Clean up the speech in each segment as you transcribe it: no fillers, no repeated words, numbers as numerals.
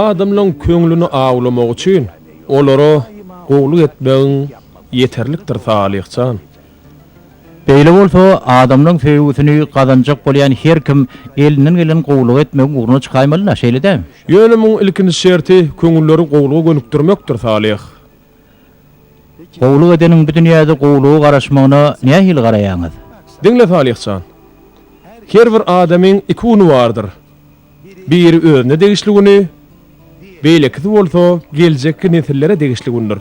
Adamlaň köňlüni awlamak üçin olara gowulyk etmegiň ýeterlikdir Salyh jan. Beýle bolsa, adamlaň söýgüsini gazanjak bolýan her kim elinden gelen gowulygy etmegiň ugruna çykaýmaly-da, şeýle dälmi? Ýöne muň ilkinji şerti köňülleri gowulyga gönükdirmekdir, Salyh. Gowulyk edeniň bu dünýäde gowulyga garaşmagyna nähili garaýaňyz? Diňle, Salyh jan. Her bir adamyň iki güni bardyr. Biri özüne degişli güni, beýlekisi bolsa geljekki nesillere degişli gündür.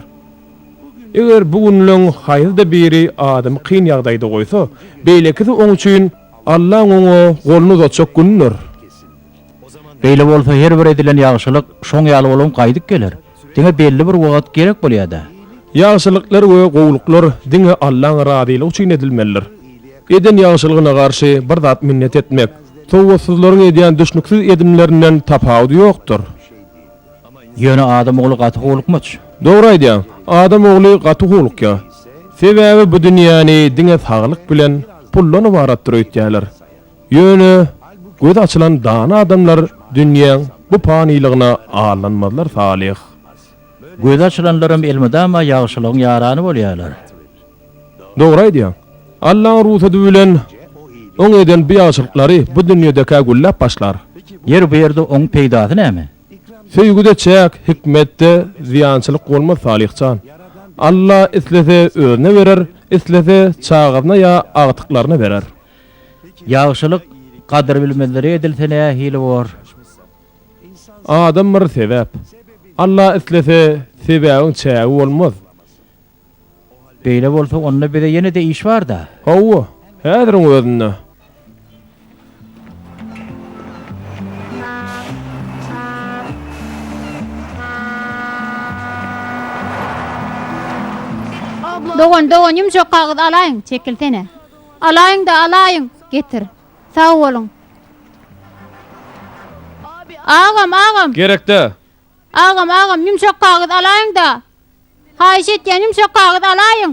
Eger bu günleň haýsy-da biri adamy kyn ýagdaýda goýsa, beýlekisi oň üçin Allaň oňa goluny uzatjak günüdir. Beýle bolsa her bir edilen ýagşylyk şoň ýaly bolan gaýdyp geler. Diňe belli bir wagt gerek bolýada. Ýagşylyklar we gowulyklar diňe Allaň razylygy üçin edilmelidir. Eden ýagşylygyna garşy bir zat minnet etmek, sowatsyzlaryň edýän düşnüksiz edimlerinden tapawudy ýokdur. Ýöne adam ogly gaty howlukmaç. Dogry aýdýaň, adam ogly gaty howlukýar. Sebäbi bu dünýäni diňe saglyk bilen puldan ybaratdyr öýtýärler. Ýöne gözi açylan dana adamlar dünýäň bu panylygyna aldanmazlar Salyh. Gözi açylanlaram elmydama ýagşylygyň ýarany bolýarlar. Dogry aýdýaň. Allaň rugsady bilen oň eden bu ýagşylyklary bu dünýedekä gülläp başlar. Ýeri bu ýerde oň peýdasy näme? Söýgüde çäk, hikmetde zyýançylyk bolmaz Salyh jan. Alla islese özüne berer, islese çagasyna ýa agtyklaryna berer. Ýagşylyk gadyrbilmezlere edilse nähili bor? Adam bir sebäp. Alla islese sebäbiň çägi bolmaz. Beýle bolsa onda bize ýene-de iş bar-da. Hawa, häziriň özünde. Dogan, dogan, ýumşak kagyz alaýyň, çekilsene. Alaýyň-da, alaýyň! Getir. Sag boluň. Agam, agam! Gerek-dä. Agam, agam, ýumşak kagyz alaýyň-da! Haýyş etýän, ýumşak kagyz alaýyň!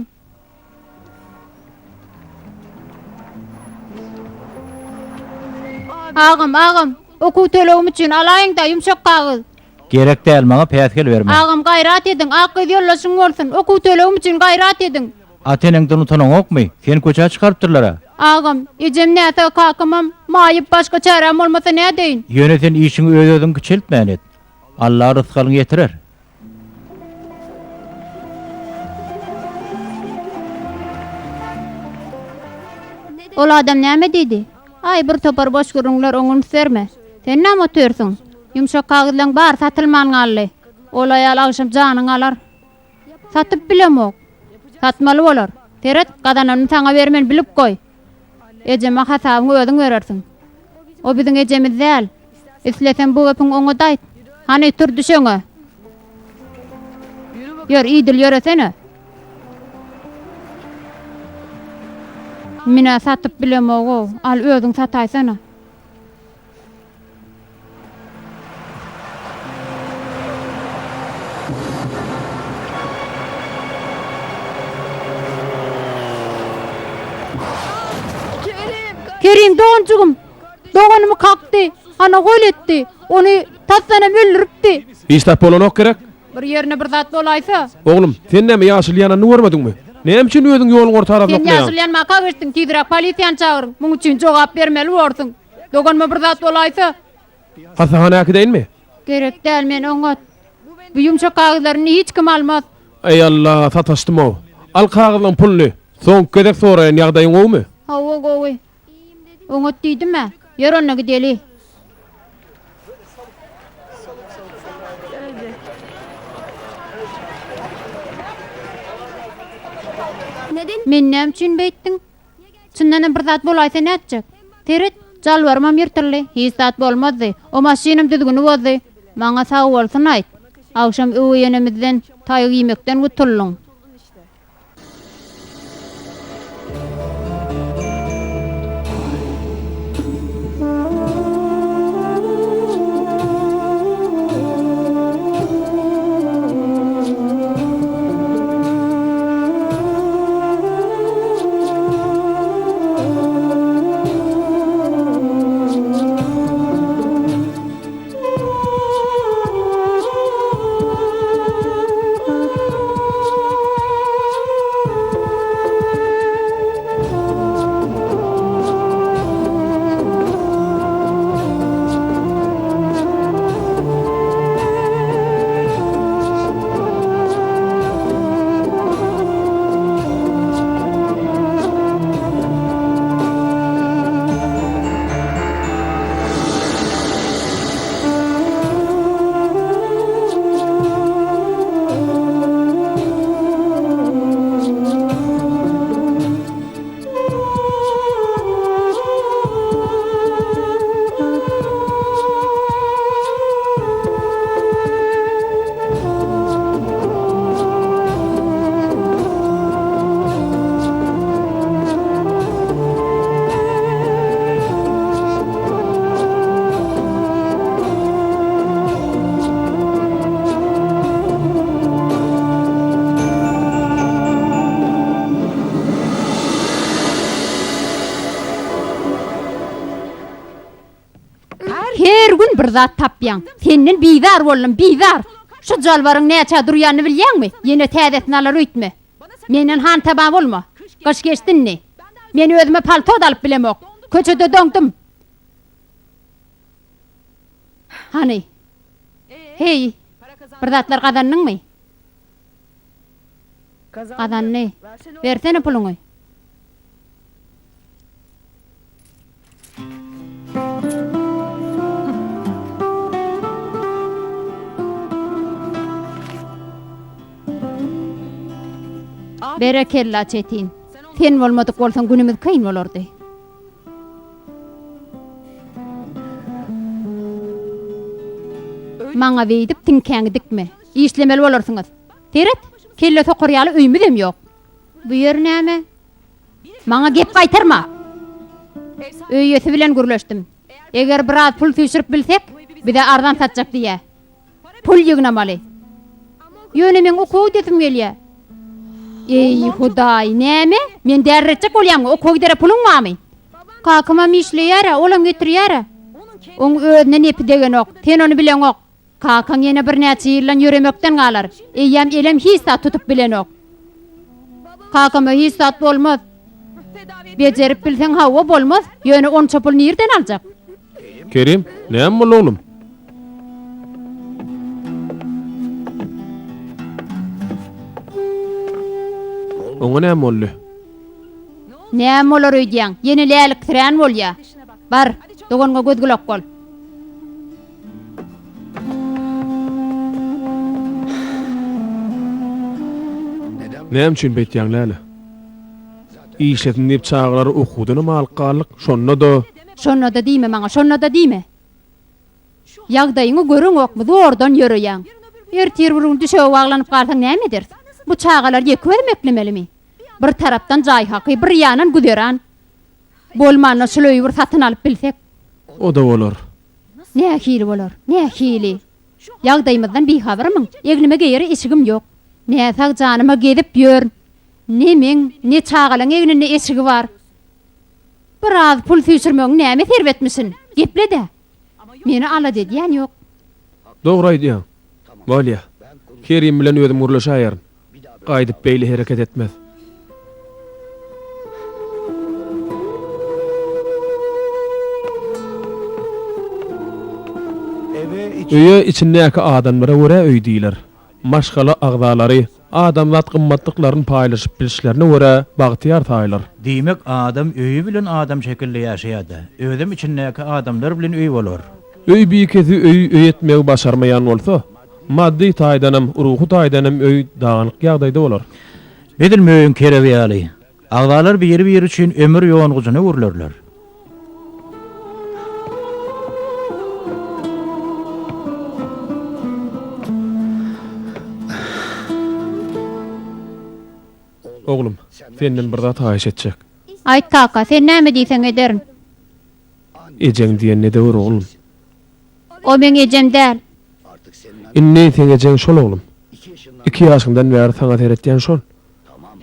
Agam, agam, okuw tölegim üçin alaýyň-da, ýumşak kagyz! Gerek däl, maňa päsgel berme. Agam, gaýrat ediň, ak gyz ýoldaşyň bolsun, okuw tölegim üçin gaýrat ediň! Ata-eneňden utanaňokmy? Seni köçä çykarypdyrlar-a. Agam, ejem näsag, kakamam maýyp, başga çäräm bolmasa nädeýin? Ýöne sen işiňi öz-özüň kiçeltmän et. Alla rysgalyňy ýetirer. Ol adam näme diýdi? Aý, bir topar boş gürrüňler, oňa üns berme. Sen näme otyrsyň? Ýumşak kagyzlaň bary satylman galdy. Ol aýal agşam janyňy alar. Satyp bilemok. Satmaly bolar. Seret, gazananymy saňa bermen, bilip goý. Ejeme hasabyňy özüň berersiň. O biziň ejemiz däl. Isleseň bu gepiňi oňa-da aýt. Hany, tur düşeňe. Ýör, idil ýöresene. Men-ä satyp bilemog-ow. Al, özüň sataýsana. Kerim doganjygym! Doganymy kakdy, hana gol etdi, ony tasdanam öldüripdi. Hiç zat bolanok gerek? Bir ýerine bir zat bolaýsa. Oglum, sen näme ýaşyl ýananyny görmediňmi? Näme üçin özüň ýoluň orta arasyna Sen oklaýaň? ýaşyl ýanmaka geçdiň, tizräk polisiýany çagyryň. Muň üçin jogap bermeli borsuň. Doganyma bir zat bolaýsa. Hassahana äkideýinmi? Gerek däl, men oňat. Bu ýumşak kagyzlary indi hiç kim almaz. Eý Alla, sataşdym-ow. Al kagyzlaň puluny. Soňky gezek soraýan, ýagdaýyň gowumy? Hawa, gowy. Oňat diýdim-ä. Ýör onda gideli. Meni näme üçin beýtdiň? Çyndanam bir zat bolaýsa nätjek? Seret, jalbarymam ýyrtyldy. Hiç zat bolmazdy. O maşynam düzgüni bozdy. Maňa sagbolsun aýt. Agşam öweý enemizden taýak iýmekden gutuldyň. bir zat tapýaň. Senden bizar boldum, bizar! Şu jalbaryň näçä durýanyny bilýäňmi? Ýene täzesini alar öýtme. Menden hantama bolma. Gyş geçdi indi. Men özüme palto-da alyp bilemok. Köçede doňdum. Hany? Heý, bir zatlar gazandyňmy? Gazandy. Bersene puluňy. Berekella, Çetin. Sen bolmadyk bolsaň günümiz kyn bolardy. Maňa beýdip tiňkäňi dikme. Işlemeli bolarsyňyz. Seret, kelle sokar ýaly öýümizem ýok. Bu ýer näme? Maňa gep gaýtarma! Öý eýesi bilen gürleşdim. Eger biraz pul süýşürip bilsek, bize arzan satjak diýýä. Pul ýygnamaly. Ýöne meň okuwa gidesim gelýä. Eý, Hudaý, näme? Meni däliretjek bolýaňmy? Okuwa gidere puluň barmy? Kakamam işleýär-ä, olam getirýär-ä. Oň özüne nepi degenok. Sen ony bileňok. Kakaň ýene birnäçe ýyldan ýöremekden galar. Eýýäm elem hiç zat tutup bilenok. Kakama hiç zat bolmaz. Bejerip bilseň hawa bolmaz, ýöne onça pul nirden aljak? Kerim, näme boldy oglum? Oňa näme boldy? Näme bolar öýdýäň? Ýene läliksirän bolýa. Bar, doganyňa göz-gulak bol. Näme üçin beýtýäň Läle? Işlesin diýip çagalary okuwdanam alyp galdyk, şonda-da. Şonda-da diýme maňa, şonda-da diýme. Ýagdaýyňy göreňokmy, zordan ýöreýäň. Ertir bir gün düşege baglanyp galsaň näme ederis? Bu çagalary ýeke özüm eklemelimi? Bir tarapdan jaý haky, bir ýandan güzeran. Bolmanda şul öýi bir satyn alyp bilsek. O-da bolar. Nähili bolar? Nähili? Ýagdaýymyzdan bihabarmyň? Egnime geýere eşigim ýok. Näsag janyma gezip ýörün. Ne meň, ne çagalaň egninde eşigi bar. Biraz pul süýşürmegiň nämesi erbetmişin? Geple-dä. Meni alada edýän ýok. Dogry aýdýaň. Bolýa. Kerim bilen özüm gürleşäýerin. Gaýdyp beýle hereket etmez. Öýe içindäki adamlara görä öý diýler. Maşgala agzalary adamzat gymmatlyklaryny paýlaşyp bilişlerine görä bagtyýar saýylar. Diýmek, adam öýi bilen adam şekilde ýaşaýar-da. Özem içindäki adamlar bilen öý bolar. Öý bikesi öýi öý etmegi başarmaýan bolsa, Maddy taýdanam, ruhy taýdanam öý dagynyk ýagdaýda bolar. Edil möýüň kerebi ýaly, agzalar biri-biri üçin ömür ýongyjyna öwrülerler. Oglum, senden bir zat haýyş etjek. Aýt kaka, sen näme diýseň ederin. Ejeň diýenini edewür, oglum. O meň ejem däl. Indi seň ejeň şol oglum. Iki ýaşyňdan bäri saňa seretýän şol.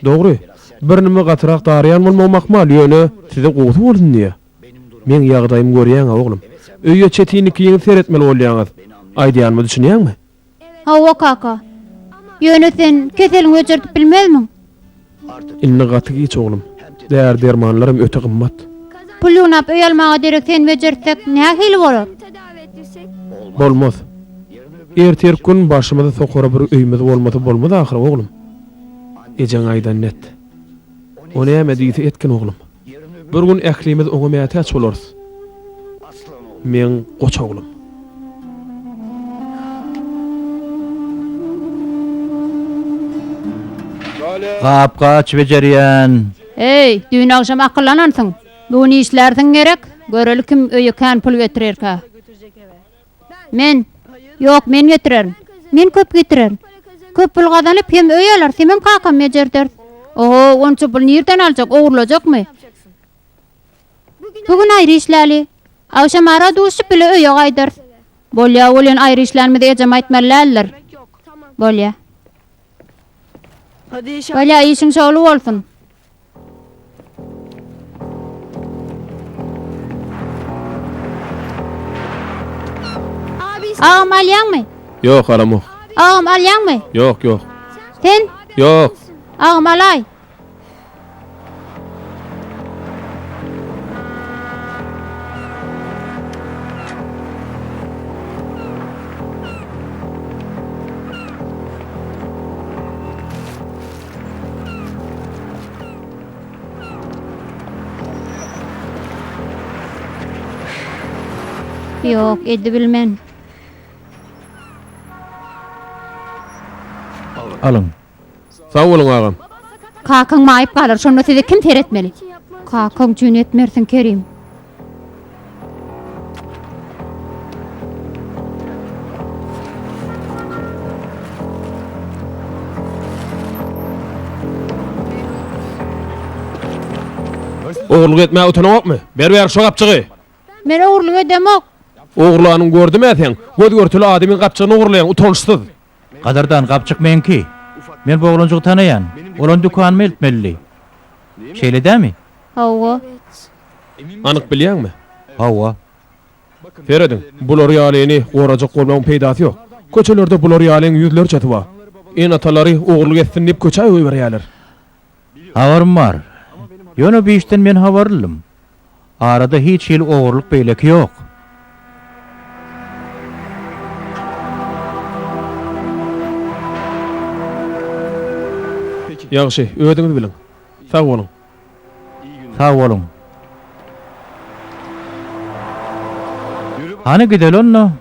Dogry, birneme gatyrak daraýan bolmagym ahmal, ýöne size gowusy bolsun diýýä. Meň ýagdaýymy görýäň-ä, oglum. Öýe Çetin ikiňiz seretmeli bolýaňyz. Aýdýanyma düşünýäňmi? Hawa, kaka. Ýöne sen keseliňi bejerdip bilmezmiň? Indi gaty giç, oglum. Däri-dermanlaram öte gymmat. Pul ýygnap öý almaga derek seni bejertsek nähili bolar? Bolmaz. Ertirki gün başymyzy sokara bir öýümiz bolmasa bolmaz ahyry, oglum. Ejeň aýdanyny et. O näme diýse etgin, oglum. Bir gün ählimiz oňa mätäç bolarys. Meň goç oglum. Gap-gaç bejerýän. Eý, düýn agşam akyllanansyň. Bu gün işlärsiň gerek? Göreli kim öýe kän pul getirerkä. Men. Ýok, men getirerin. Men köp getirerin. Köp pul gazanyp, hem öý alarys, hemem kakamy bejerderis. Oho, onça pul nirden aljak, ogurlajakmy? Bu gün aýry işläli. Agşamara duşup bile öýe gaýdarys. Bolýa welin aýry işlänimizi ejem aýtmaly däldir. Bolýa. Bolýa, işiň şowly bolsun. Agam alýaňmy? Ýok, alamok. Agam alýaňmy? Ýok, ýok. Sen? Ýok. Agam alaý. Ýok, edibilmen. Alyň. Sag boluň agam. Kakaň maýyp galar, şonda size kim seretmeli? Kakaň üçin etmersiň Kerim. Ogurlyk etmäge utanaňokmy? Ber bäri şo gapjygy. Men ogurlyk edemok. Ogurlanyňy gördüm-ä seň. Göz-görtele adamyň gapjygyny ogurlaýaň, utançsyz. Gadyrdan, gapjyk meňki. Men bu oglanjygy tanaýan. Ol ony dükanyma eltmelidi. Şeýle dämi? Hawa. Anyk bilýäňmi? Hawa. Serediň, bular ýalyny gorajak bolmagyň peýdasy ýok. Köçelerde bular ýalyň ýüzlerçesi bar. Ene-atalary ogurlyk etsin diýip köçä goýberýärler. Habarym bar. Ýöne bu işden men habarlydym. Arada hiç hili ogurlyk beýleki ýok. Ýagşy, özüňiz biliň. Sag boluň. Sag boluň. Hany gideli onda.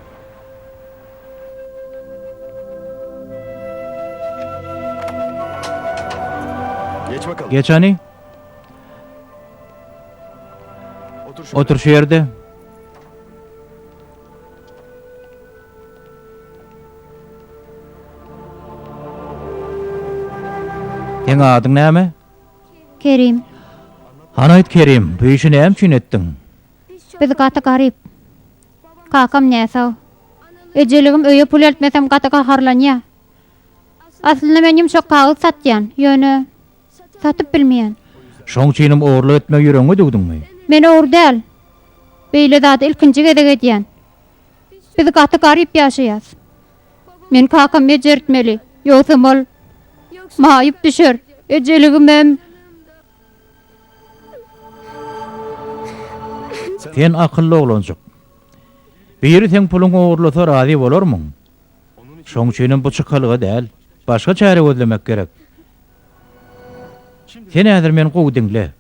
Geç hany. Otur şu ýerde. Seň adyň näme? Kerim. Hany aýt Kerim, bu işi näme üçin etdiň? Biz gaty garyp. Kakam näsag. Ejeligim öýe pul eltmesem gaty gaharlanýa. Aslynda men ýumşak kagyz satýan, ýöne satyp bilmeýän. Şoň üçinem ogurlyk etmegi ýüregiňe düwdüňmi? Men ogry däl. Beýle zady ilkinji gezek edýän. Biz gaty garyp ýaşaýas. Men kakamy bejertmeli, ýogsam ol maýyp düşer. Ejeligimem. Sen akylly oglanjyk. Biri seň puluňy ogurlasa razy bolarmyň? Şoň üçinem bu çykalga däl. Başga çäre gözlemek gerek. Sen häzir meni gowy diňle.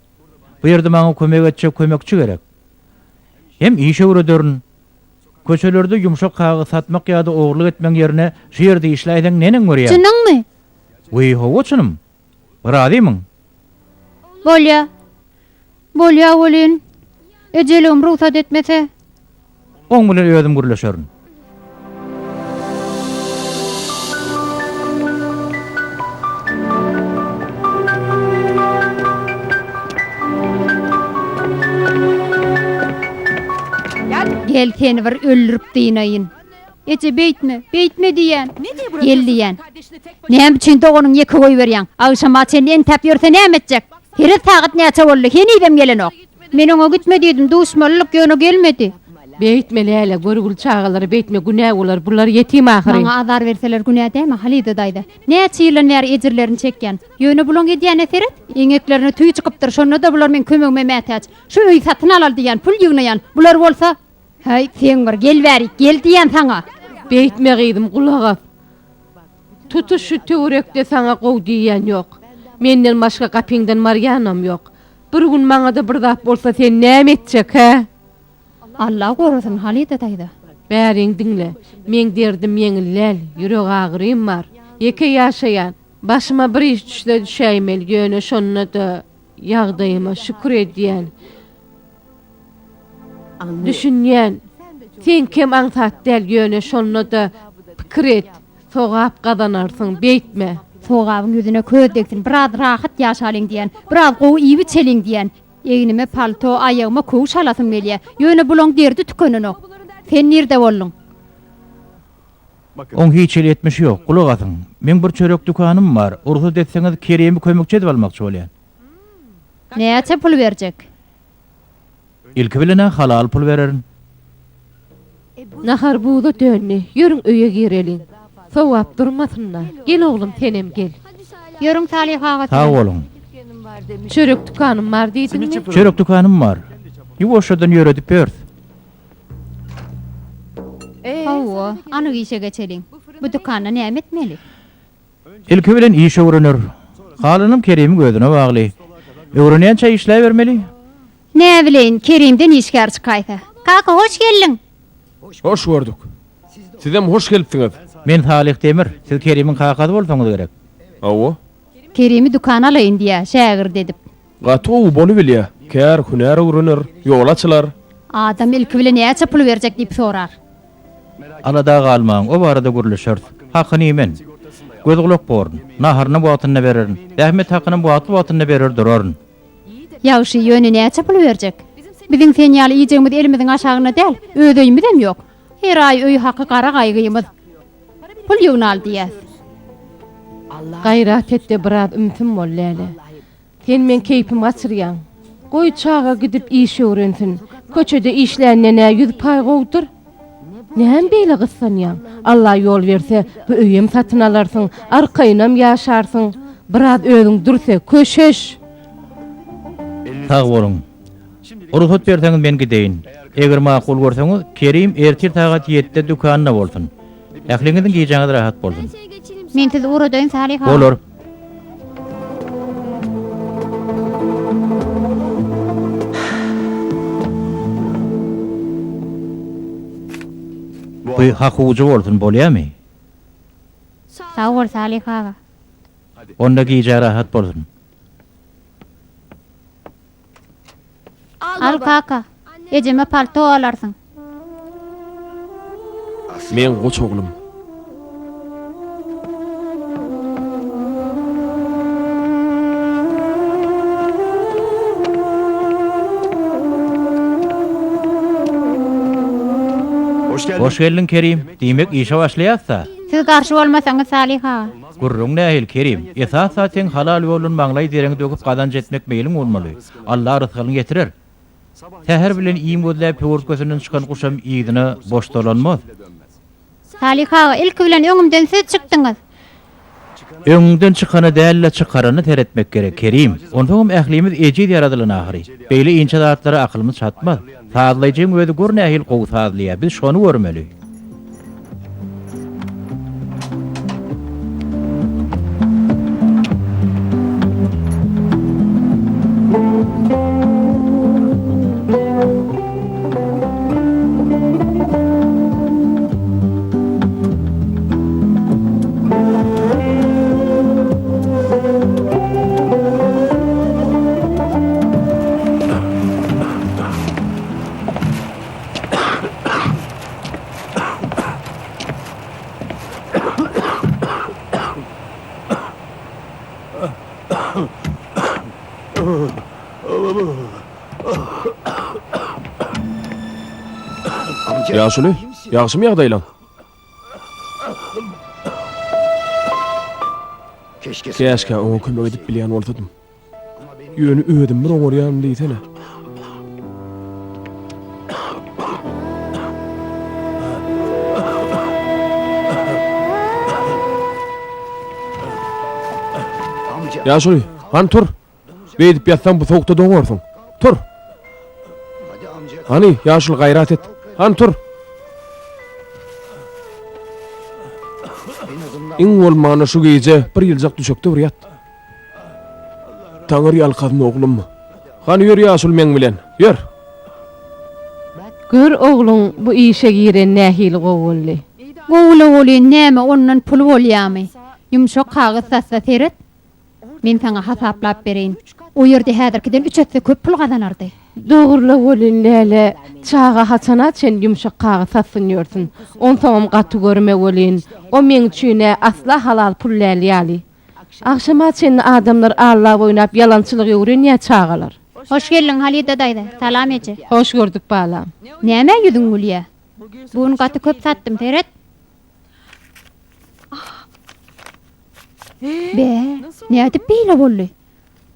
Bu ýerde maňa kömek etjek kömekçi gerek. Hem iş öwrederin. Köçelerde ýumşak kagyz satmak ýa-da ogurlyk etmegiň ýerine şu ýerde işläýseň neneň görýäň? Çynyňmy? Wiý, hawa çynym. Razymyň? Bolýa. Bolýa welin, ejeligim rugsat etmese. Oň bilen özüm gürleşerin. Gel seni bir öldürip dynaýyn. Eje beýtme, beýtme diýýän. Gel diýýän. Näme üçin doganyňy ýeke goýberýäň? Agşama çenli entäp ýörse näme etjek? Seret sagat näçe boldy, henizem gelenok. Men oňa gitme diýdim, duşmalylyk, ýöne gelmedi. Beýtme Läle, görgüli çagalara beýtme, günä bolar, bular ýetim ahyry. Maňa azar berseler günä dämi, Halyda daýza? Näçe ýyldan bäri ejirlerini çekýän. Ýöne bulaň edýänine seret, eňeklerine tüý çykypdyr, şonda-da bular meň kömegime mätäç. Şu öýi satyn alaly diýýän, pul ýygnaýan, bular bolsa. Häý, seň bir, gel bärik, gel diýýän saňa! Beýtme gyzym, gulak as. Tutuş şu töwerekde saňa gowy diýýän ýok. Menden başga gapyňdan barýanam ýok. Bir gün maňa-da bir zat bolsa sen näme etjek, hä? Alla gorasyn, Halyda daýza. Bäriň diňle, meň derdim ýeňil däl, ýürek agyrym bar. Ýeke ýaşaýan. Başyma bir iş düşse düşäýmeli, ýöne şonda-da ýagdaýyma şükür edýän. Düşünýän. Seňkem aňsat däl, ýöne şonda-da pikir et, sogap gazanarsyň, beýtme. Sogabyň ýüzüne köz degsin, biraz rahat ýaşalyň diýýän, biraz gowy iýip-içeliň diýýän. Egnime palto, aýagyma köwüş alasym gelýär. Ýöne bulaň derdi tükenenok. Sen nirde bolduň? Oň hiç hili etmişi ýok. Gulak asyň. Meň bir çörek dükanym bar. Rugsat etseňiz, Kerimi kömekçi edip almakçy bolýan. Näçe pul berjek? Ilki bilen-ä halal pul bererin. Nahar buza döndi. Ýörüň öýe gireliň. Sowap durmasyn-da. Gel oglum senem gel. Ýörüň Salyh aga Sag boluň. Çörek dükanym bar diýdiňmi? Çörek dükanym bar. Ýuwaşjadan ýöredip ýörüs. Hawa, anyk işe geçeliň. Bu dükanda näme etmeli? Ilki bilen iş öwrener. Galanam Kerimiň özüne bagly. Öwrenýänçä işläbermeli. Näbileýin, Kerimden işgär çykaýsa. Kaka, hoş geldiň! Hoş gördük. Sizem hoş gelipsiňiz. Men Salyh Demir. Siz Kerimiň kakasy bolsaňyz gerek. Hawa. Kerimi dükana alaýyn diýýä, şägirt edip. Gaty gowy bolubilýä. Kär, hünär öwrener, ýol açylar. Adam ilki bilen näçe pul berjek diýip sorar. Alada galmaň, o barada gürleşeris. Hakyny iýmen. Göz-gulak borun. Naharynam wagtynda bererin. Zähmet hakynam wagtly-wagtynda berer duraryn. Ýagşy, ýöne näçe pul berjek? Biziň sen ýaly iýjegimiz elimiziň aşagynda däl, öz öýümizem ýok. Her aý öý haky gara gaýgymyz. Pul ýygnaly diýýäs. Gaýrat et-de biraz ümsüm bol, Läle. Sen meň keýpimi gaçyrýaň. Goý çaga gidip iş öwrensin. Köçede işländen-ä ýüz paý gowudyr. Näme beýle gyssanýaň? Alla ýol berse, bu öýem satyn alarsyň, arkaýynam ýaşarsyň. Biraz özüň dürse, köşeş! Sag boluň. Rugsat berseňiz men gideýin. Eger makul görseňiz, Kerim ertir sagat ýedide dükanda bolsun. Ähliňiziň gijäňiz rahat bolsun. Men sizi ugradaýyn Salyh aga. Bolar. Bu hakuwjy bolsun bolýamy? Sag bol Salyh aga. Onda gijä rahat bolsun. Al kaka, ejeme palto alarsyň. Meň goç oglum. Hoş geldiň Kerim. Diýmek işe başlaýas-da. Siz garşy bolmasaňyz Salyh aga. Gürrüň nähili Kerim? Esas zat seň halal ýoldan maňlaý deriňi döküp gazanç etmek meýliň bolmaly. Allah rysgalyňy ýetirer. Säher bilen iým gözläp höwürtgesinden çykan guşam yzyna boş dolanmaz. Salyh aga, ilki bilen öňümden siz çykdyňyz. Öňüňden çykana däl-de, çykarana seretmek gerek, Kerim. Onsoňam ählimiz ejiz ýaradylan ahyry. Beýle inçe zatlara akylymyz çatmaz. Sazlaýjyň özi gör nähili gowy sazlaýar, biz şony görmeli. Ýaşuly, ýagşymy ýagdaýlaň? Käşgä oňa kömek edip bilýän bolsadym. Ýöne özüm bir oňarýaryn diýsene. Ýaşuly, hany tur. Beýdip ýatsaň bu sowukda doňarsyň. Tur. Hany, ýaşuly gaýrat et. Hany tur. Iň bolmanda şu gije bir ýyljak düşekde bir ýat. Taňry ýalkasyn oglum. Hany ýör ýaşuly meň bilen. Ýör. Gör ogluň bu işe giren nähili gowy boldy. Gowy-la welin näme ondan pul bolýamy. Ýumşak kagyz satsa seret. Men saňa hasaplap bereýin. O ýerde häzirkiden üç esse köp pul gazanardy. Dogry-la welin Läle, çaga haçana çen ýumşak kagyz satsyn ýörsün. Onsoňam gaty görme welin, o meň üçin-ä asla halal pul däl ýaly. Agşama çenli adamlar allap oýnap ýalançylyk öwrenýär çagalar. Hoş geldiň Halida daýza. Salam eje. Hoş gördük balam. Nämä ýüzüň gülýä? Bu gün gaty köp satdym seret. Be, nädip beýle boldy?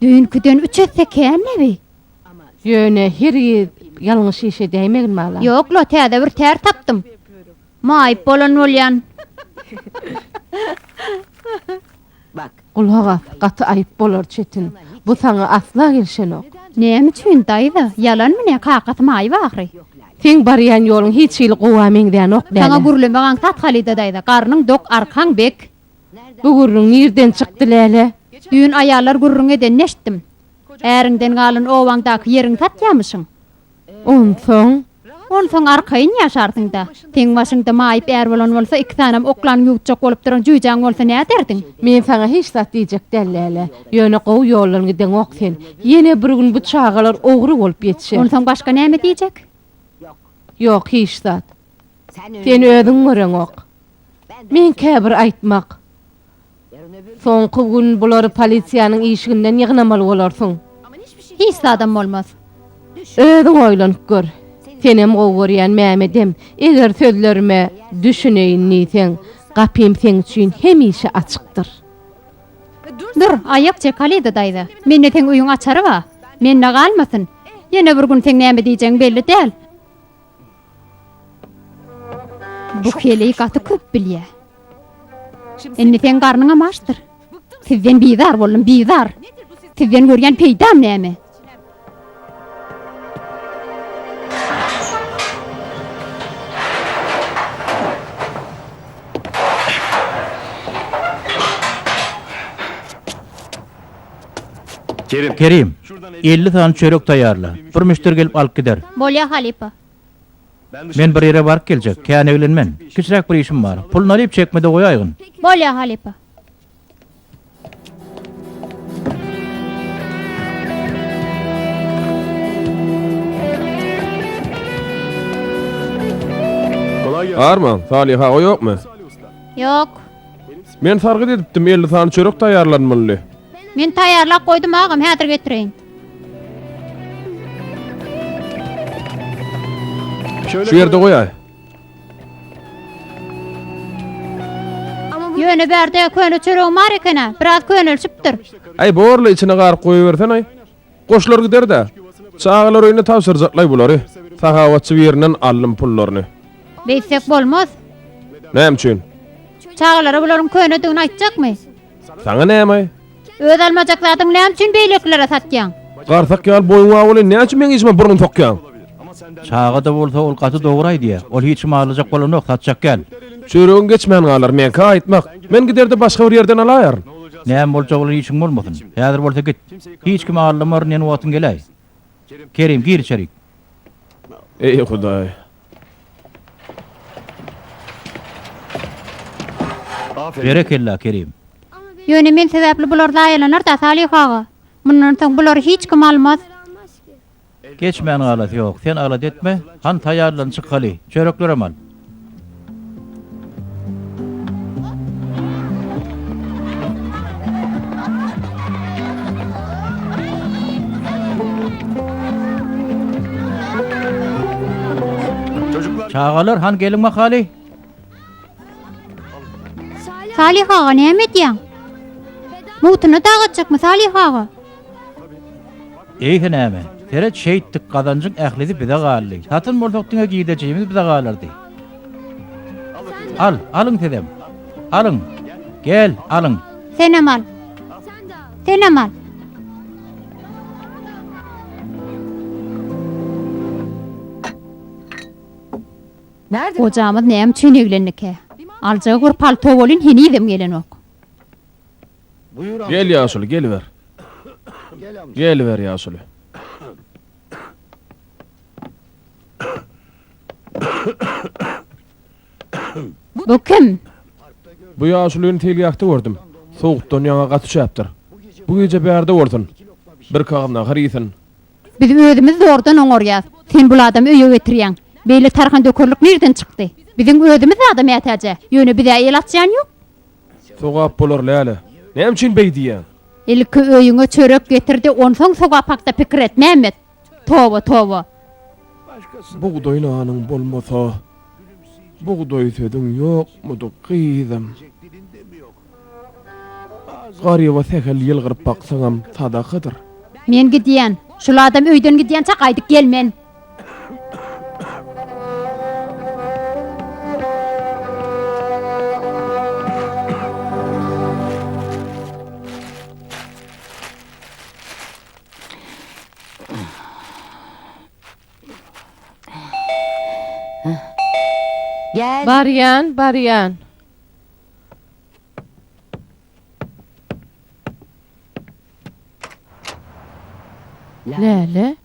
Düýnküden üç esse kän-le bi. Ýöne hergiz. Ýalňyş iş edäýmegin balam. Ýok-la, täze bir tär tapdym. Maýyp bolan bolýan. Gulak as, gaty aýyp bolar Çetin. Bu saňa asla gelşenok. Näme üçin, daýza? Ýalanmy ne, kakasy maýyp ahyry. Seň barýan ýoluň hiç hili gowa meňzänok, läle. Saňa gürlemek aňsat Halyda daýza. Garnyň dok, arkaň bek. Bu gürrüň nirden çykdy, läle? Düýn aýallar gürrüň edenini eşitdim. Äriňden galan obaňdaky ýeriňi satýamyşyň. Onsoň? Onsoň arkaýyn ýaşarsyň-da. Seň başyňda maýyp är bolan bolsa, iki sanam oklanyň ýuwutjak bolup duran jüýjäň bolsa näderdiň? Men saňa hiç zat diýjek däl, Läle. Ýöne gowy ýoldan gideňok sen. Ýene bir gün bu çagalar ogry bolup ýetişer. Onsoň başga näme diýjek? Ýok, hiç zat. Sen özüň göreňok. Meňkä bir aýtmak. Soňky gün bulary polisiýanyň işiginden ýygnamaly bolarsyň. Hiç zadam bolmaz. Özüň oýlanyp gör. Senem gowy görýän Mämedem, eger sözlerime düşüneýin diýseň, gapym seň üçin hemişe açykdyr. Dur, aýak çek Halyda daýza. Mende seň öýüň açary bar. Mende galmasyn. Ýene bir gün seň näme diýjegiň belli däl. Bu heleý gaty köp bilýä. Indi seň garnyňam açdyr. Sizden bizar boldum, bizar. Sizden görýän peýdam näme? Kerim, 50 sany çörek taýýarla. Bir müşderi gelip alyp gider. Bolýa halypa. Men bir ýere baryp geljek, kän eglenmen. Kiçiräk bir işim bar. Puluny alyp çekmede goýaýgyn. Bolýa halypa. Armaň, Salyh aga ýokmy? Ýok. Men sargyt edipdim, 50 sany çörek taýýarlanmalydy. Men taýýarlap goýdum agam, häzir getireýin. Şu ýerde goýaý. Ýöne bärde köne çöregim bar eken-ä, biraz könelişipdir. Aý, borla, içine garyp goýabersen-aý. Goşlar gider-dä. Çagalar öýüne tabşyrjaklaý bulary. Sahawatçy birinden aldym pullaryny. Beýtsek bolmaz. Näme üçin? Çagalara bularyň könedigini aýtjakmy? Saňa näme? Öz almajak zadyňy näme üçin beýlekilere satýaň? Garsak ýaly boýuň bar welin näme üçin meň işime burnuňy sokýaň? Çaga-da bolsa ol gaty dogry aýdýar. Ol hiç kimi aldajak bolanok, satjak gel. Çöregiň geçmän galar, meňki aýtmak. Men gider-de başga bir ýerden alaýaryn. Näme boljagy bilen işiň bolmasyn. Häzir bolsa git. Hiç kimi aldamaryn diýen wagtyň geläý. Kerim, gir içerik. Eý, Hudaý. Berekella, Kerim. Ýöne men sebäpli bular zaýalanar-da, Salyh aga. Mundan soň bulary hiç kim almaz. Geçmän galasy ýok. Sen alada etme. Han taýýarlan çykaly. Çöreklerem al. Çagalar, han geliň bakaly. Salyh aga näme edýäň? Mugtuna dagatjakmy Salyh aga? Eýse näme? Seret şeýtdik gazanjyň ählisi bize galdy. Satan bolsak diňe girdejimiz bize galardy. Al, alyň sizem. Alyň. Gel, alyň. Senem al. Senem al. Gojamyz näme üçin eglendikä? Aljagy bir palto welin henizem gelenok. Gel ýaşuly, geliber. Geliber ýaşuly. Bu kim? Bu ýaşulyny seýilgähde gördüm. Sowukdan ýaňa gaty üşäpdir. Bu gije bärde bolsun. Birki agyz nahar iýsin. Biz özümiz zordan oňarýas. Sen bul adamy öýe getirýäň. Beýle tarhandökerlik nirden çykdy? Biziň özümiz zada mätäj-ä. Ýöne biz-ä el açýan ýok. Sogap bolar, Läle. Näme üçin beý diýýäň? Ilki öýüňe çörek getir-de, onsoň sogap hakda pikir et, Mämmet. Toba, toba. Bugdaý nanyň bolmasa, bugdaý sözüň ýokmudy, gyzym? Garyba sähel ýylgyryp baksaňam sadakadyr. Men gidýän. Şul adam öýden gidýänçä gaýdyp gelmen. Barýan, barýan. Läle,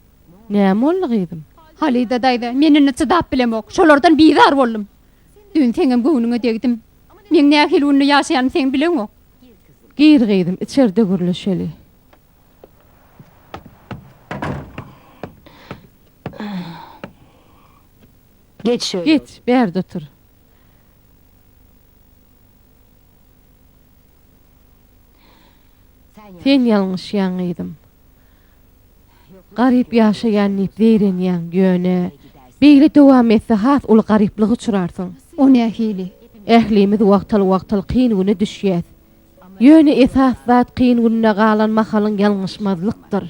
näme boldy gyzym? Halyda daýza, men indi çydap bilemok. Şolardan bizar boldum. Düýn seňem göwnüňe degdim. Meň nähili günde ýaşaýanym sen bileňok. Gir gyzym, içerde gürleşeli. Geç, bärde otur. Sen ýalňyşýaň gyzym. Garyp ýaşaýan diýip zeýrenýäň, ýöne beýle dowam etse has uly garyplyga uçrarsyň. O nähili? Ählimiz wagtal-wagtal kyn güne düşýäs. Ýöne esas zat kyn günde galan mahalyň ýalňyşmazlykdyr.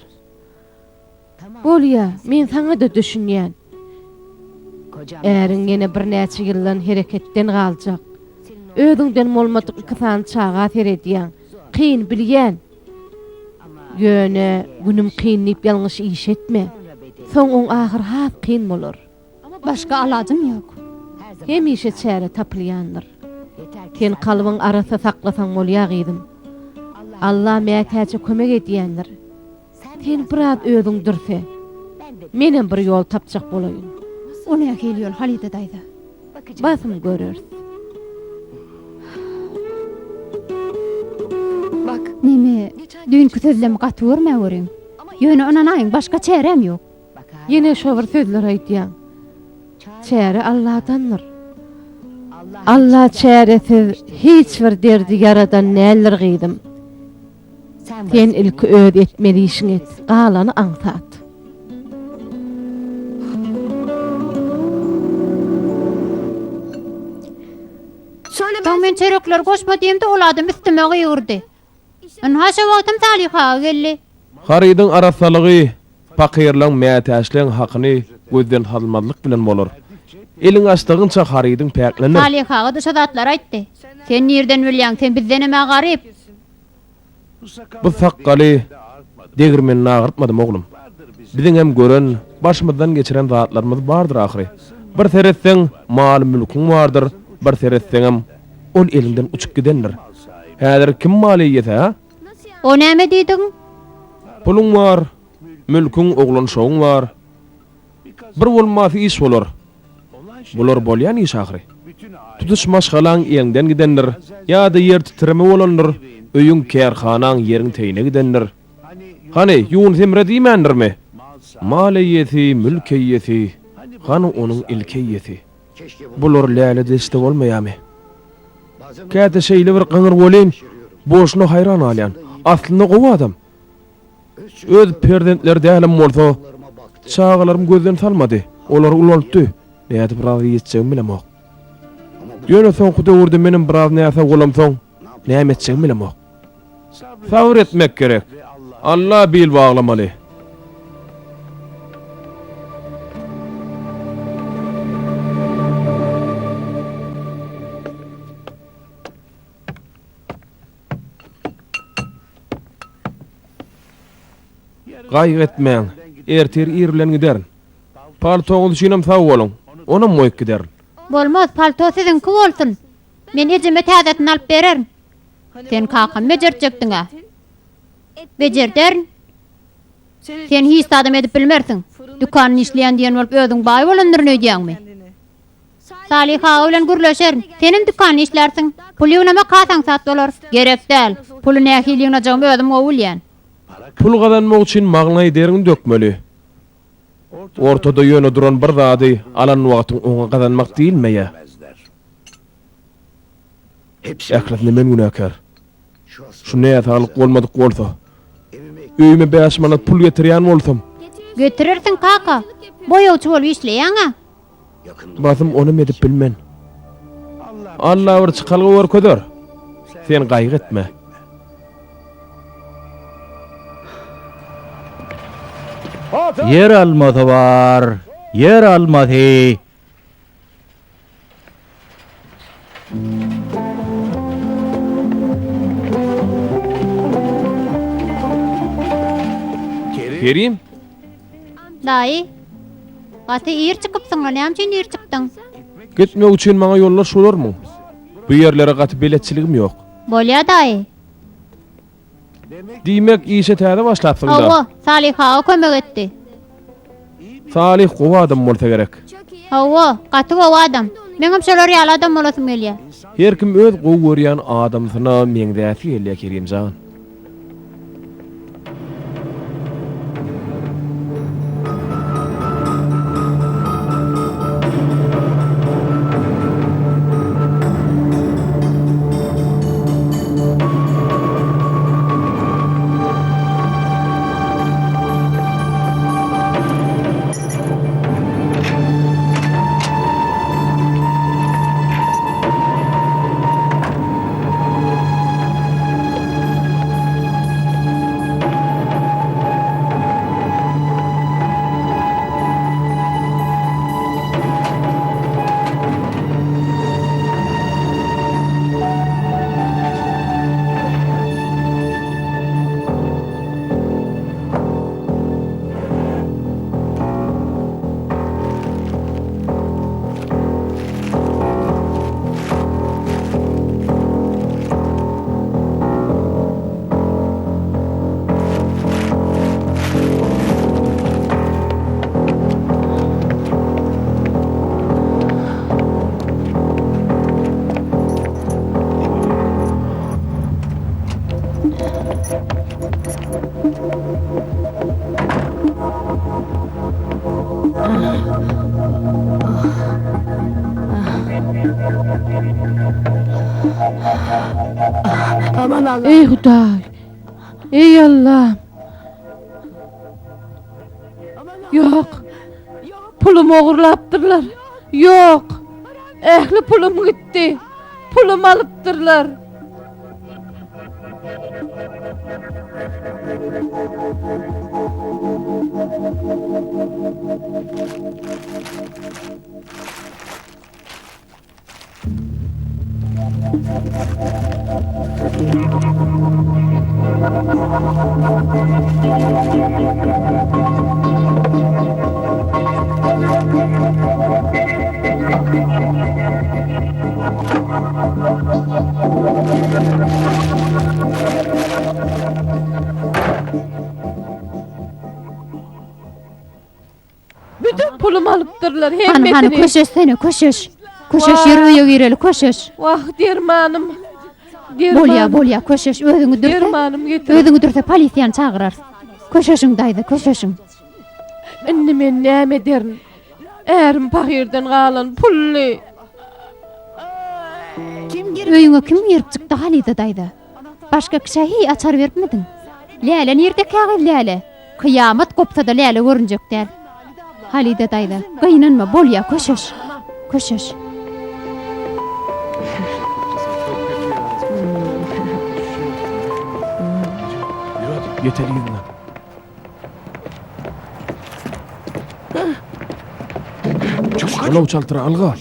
Bolýa, men saňa-da düşünýän. Äriň ýene birnäçe ýyldan hereketden galjak. Özüňden bolmadyk iki sany çaga seredýäň. Kyn, bilýän. Ýöne günüm kyn diýip ýalňyş iş etme. Soň oň ahyry has kyn bolar. Başga alajym ýok. Hemişe çäre tapylýandyr. Sen kalbyň arassa saklasaň bolýa gyzym. Alla mätäje kömek edýändir. Sen biraz özüň dürse. Menem bir ýol tapjak bolaýyn. O nähili ýol, Halyda daýza? Basym göreris. Neme, düýnki sözlemi gaty görmäweriň. Ýöne ynanaýyň, başga çäräm ýok. Ýene şo bir sözleri aýdýaň. Çäre Alladandyr. Alla çäresiz hiç bir derdi ýaradan däldir gyzym. Sen ilki öz etmeli işiňi et, galany aňsat. Soň men çörekleri goşma diýemde ol adam üstüme gygyrdy. Ynha şo wagtam Salyh aga geldi. Harydyň arassalygy pakyrlaň mätäçleň hakyny gözden salmazlyk bilen bolar. Eliň açdygyňça harydyň päklenir. Salyh aga-da şo zatlary aýtdy. Sen nirden bilýäň, sen bizdenem-ä garyp. Bu sakgaly degirmenine agyrtmadym, oglum. Biziňem gören, başymyzdan geçiren zatlarymyz bardyr ahyry. Bir seretseň, mal-mülküň bardyr, bir seretseňem, ol eliňden uçup gidendir. Häzir kim mal eýesi, hä? O näme diýdigiň? Puluň bar, mülküň, oglan-uşagyň bar. Bir bolmasy iş bolar. Bular bolýan iş ahyry. Tutuş maşgalaň eliňden gidendir, ýa-da ýer titreme bolandyr, öýüň, kärhanaň ýeriň teýine gidendir. Hany, Ýunus Emre diýmändirmi? Mal eýesi, mülk eýesi, hany onuň ilki eýesi? Bular läle deşde bolmaýarmy? Käte şeýle bir gyňyr welin, bolşuna haýran galýan. Aslynda gowy adam. Öz perzentleri dälem bolsa, çagalarym gözden salmady, olary ulaltdy. Nädip razy etjegimi bilemok. Ýöne soňky döwürde menem biraz näsag bolamsoň, näme etjegimi bilemok. Sabyr etmek gerek. Alla bil baglamaly. Gaýgy etmäň, ertir ir bilen giderin. Paltoňyz üçinem sag boluň, onam goýup giderin. Bolmaz, palto siziňki bolsun. Men ejeme täzesini alyp bererin. Sen kakamy bejertjekdiň-ä. Bejerderin. Sen hiç zadam edip bilmersiň. Dükanyny işleýän diýen bolup özüň baý bolandyryn öýdýäňmi? Salyh aga bilen gürleşerin. Senem dükanda işlärsiň. Pul ýygnamak has aňsat bolar. Gerek däl. Puly nähili ýygnajagymy özüm gowy bilýän. Pul gazanmak üçin magnaý deriňi dökmeli. Ortada ýöne duran bir zady alan wagtyň oňa gazanmak diýilmeýär. Ählisine men günäkär. Şu näsaglyk bolmadyk bolsa, öýüme bäş manat pul getirýän bolsam. Getirersiň kaka. Boýagçy bolup işleýäň-ä. Basym onam edip bilmen. Alla bir çykalga görkezer. Sen gaýgy etme. Ýer almasy bar, ýer almasy. Kerim? Daýy, gaty ir çykypsyň-la, näme üçin ir çykdyň? Gitmek üçin maňa ýoldaş bolarmyň? Bu ýerlere gaty beletçiligim ýok. Bolýa daýy. Diýmek, işe täze başlapsyň-da? Hawa, Salyh aga kömek etdi. Salyh gowy adam bolsa gerek. Hawa, gaty gowy adam. Meňem şolar ýaly adam bolasym gelýär. Her kim öz gowy görýän adamsyna meňzäsi gelýär, Kerim jan. Eý Hudaý! Eý Allam! Ýok! Pulumy ogurlapdyrlar! Ýok! Ähli pulum gitdi! Pulumy alypdyrlar! Bütün pulumy alypdyrlar, Hany, hany, hemmesini. köşeşsene, köşeş. Köşeş, ýör öýe gireli, köşeş. Wah, dermanym. Dermanym. Bolýa, bolýa, köşeş, özüňi dürse. Dermanym getir. Özüňi dürse polisiýany çagyrarys. Köşeşiň daýza, köşeşiň. Indi men näme ederin? Ärim pahyrdan galan pully. Öýüňe kim girip çykdy Halyda daýza? Başga kişä hiý açar beripmidiň? Läle nirde kägyz Läle? Kyýamat gopsa-da Läle görünjek däl. Halyda daýza, gynanma, bolýa, köşeş. Köşeş. Ýeter yzyna. Olaw çaltyra alga.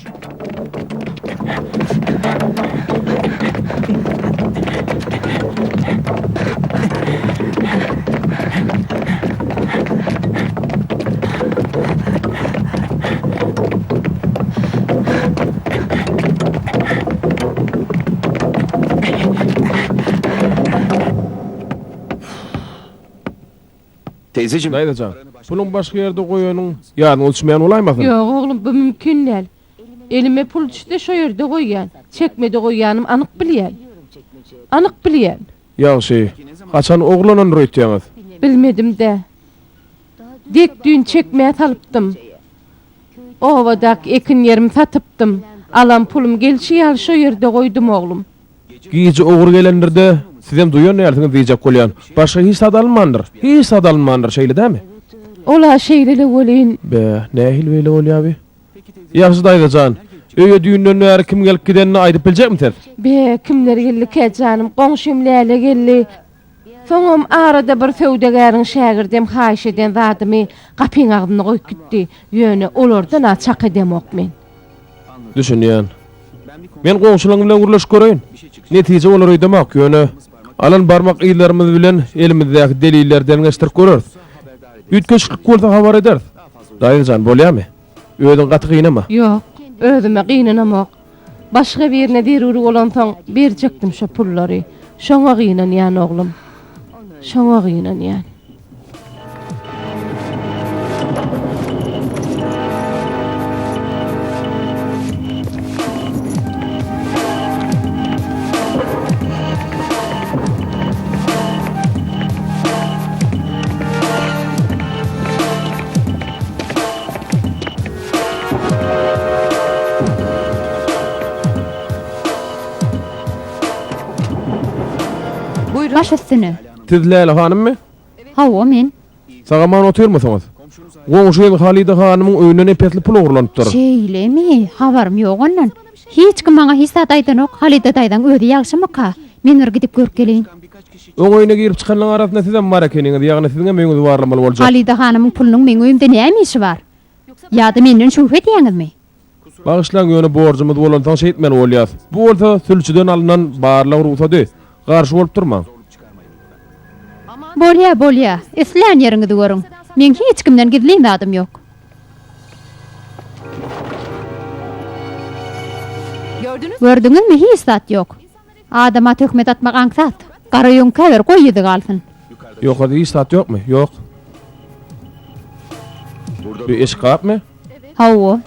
Teýzejim. Daýza jan, puluň başga ýerde goýanyň ýadyňa düşmeýän bolaýmasyn? Ýok, oglum, bu mümkin däl. Elime pul düşse şo ýerde goýýan. Çekmede goýýanym anyk bilýän. Anyk bilýän. Ýagşy. Haçan ogurlanandyr öýtýäňiz? Bilmedim-dä. Dek düýn çekmä salypdym. Obadaky ekin ýerimi satypdym. Alan pulum gelşi ýaly şo ýerde goýdum, oglum. Gije ogry gelendir-de, sizem duýan dälsiňiz diýjek bolýan. Başga hiç zat alynmandyr. Hiç zat alynmandyr, şeýle dämi? Ol-a şeýle-le welin. Be, nähili beýle bolýa bi? Ýagşy daýza jan, öýe düýnden bäri kim gelip gidenini aýdyp biljekmi siz? Be, kimler geldikä janym? Goňşym Läle geldi. Soňam arada bir söwdagäriň şägirdem haýyş eden zadymy gapyň agzynda goýup gitdi. Ýöne olardan-a çak edemok men. Düşünýän. Men goňşulaň bilen gürleşip göreýin. Netije bolar öýdemok, ýöne alan barmak yzlarymyz bilen elimizdäki delilleri deňeşdirip göreris. Üýtgeşiklik bolsa habar ederis. Daýza jan, bolýamy? Özüňi gaty gynama. Ýok. Özüme gynanamok. Başga birine zerur bolansoň berjekdim şo pullary. Şoňa gynanýan oglum. Şoňa gynanýan. Baş üstüne. Siz Läle hanymmy? Hawa, men. Sag-aman otyrmysyňyz? Goňşyňyz Halyda hanymyň öýünden ep-esli pul ogurlanypdyr. Şeýlemi? Habarym ýok ondan. Hiç kim maňa hiç zat aýdanok. Halyda daýzaň özi ýagşymyka? Men bir gidip görüp geleýin. Oň öýüne girip çykanlaryň arasynda sizem bar ekeniňiz, ýagny siziňem öýüňizi barlamaly boljak. Halyda hanymyň pulunyň meň öýümde näme işi bar? Ýa-da menden şübhe edýäňizmi? Bagyşlaň, ýöne borjumyz bolansoň şeýtmeli bolýas. Bu bolsa sülçüden alnan barlag rugsady. Garşy bolup durmaň. Bolýa, bolýa. Islän ýeriňizi görüň. Meň hiç kimden gizlin zadym ýok. Gördüňizmi, hiç zat ýok. Adama töhmet atmak aňsat. Gara ýöňkä ber, goý ýüzi galsyn. Ýokarda hiç zat ýokmy? Ýok. Bu eşik gapmy? Hawa.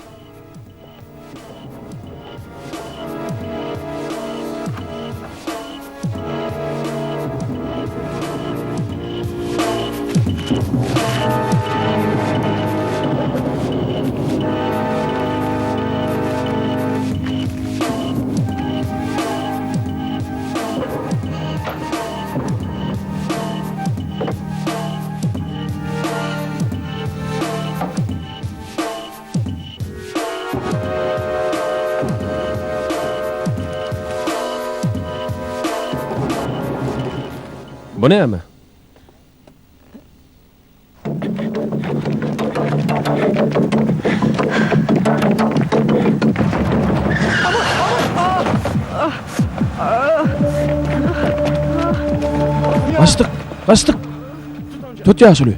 Bu näme? Gaçdyk, gaçdyk. Tut ýaşuly.